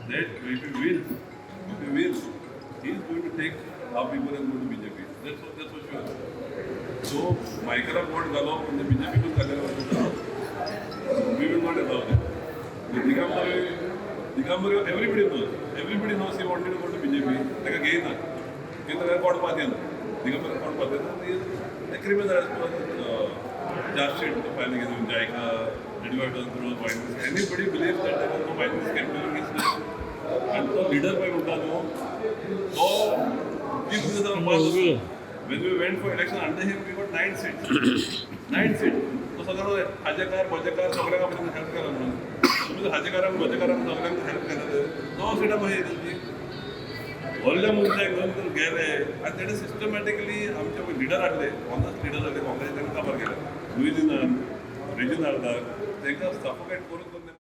that if he wins, he is going to take our people and go to BJP. That's for sure. So मायकलाक vote घालो म्हणजे बीजेपीकूच घालेलो. We will not allow that. Digambar, Digambar, everybody knows. Everybody knows he wanted to go to BJP. ताका घेयना घेयना, ताका कोण पातयेना, दिगंबर कोण पातयेना. Criminal as per charge sheet file against JICA, 35,000 crores mining. Anybody believes that there was no mining scam during his time? आणि तो leader पळय म्हणटा न्हू, तो chief minister pass. When we went for election under him, we got nine seats. Nine seats. तो सगळो हाजेकार भजेकार सगळ्यांक आपल्यान हेल्प केला म्हणून. तुमी हाजेकारांक भजेकारांक सगळ्यांक हेल्प केला, णव सिटां कशी येयली तेंची? व्हडल्या मनशाक घेवन तर गेले आनी तेणे सिस्टमॅटिकली आमचे लिडर हाडले, ऑनस्ट लिडर हाडले काँग्रेस, तांकां काबार केले. लुईजिनान, रेजिनाल्डाक, तांकां सफोकेट करून करून.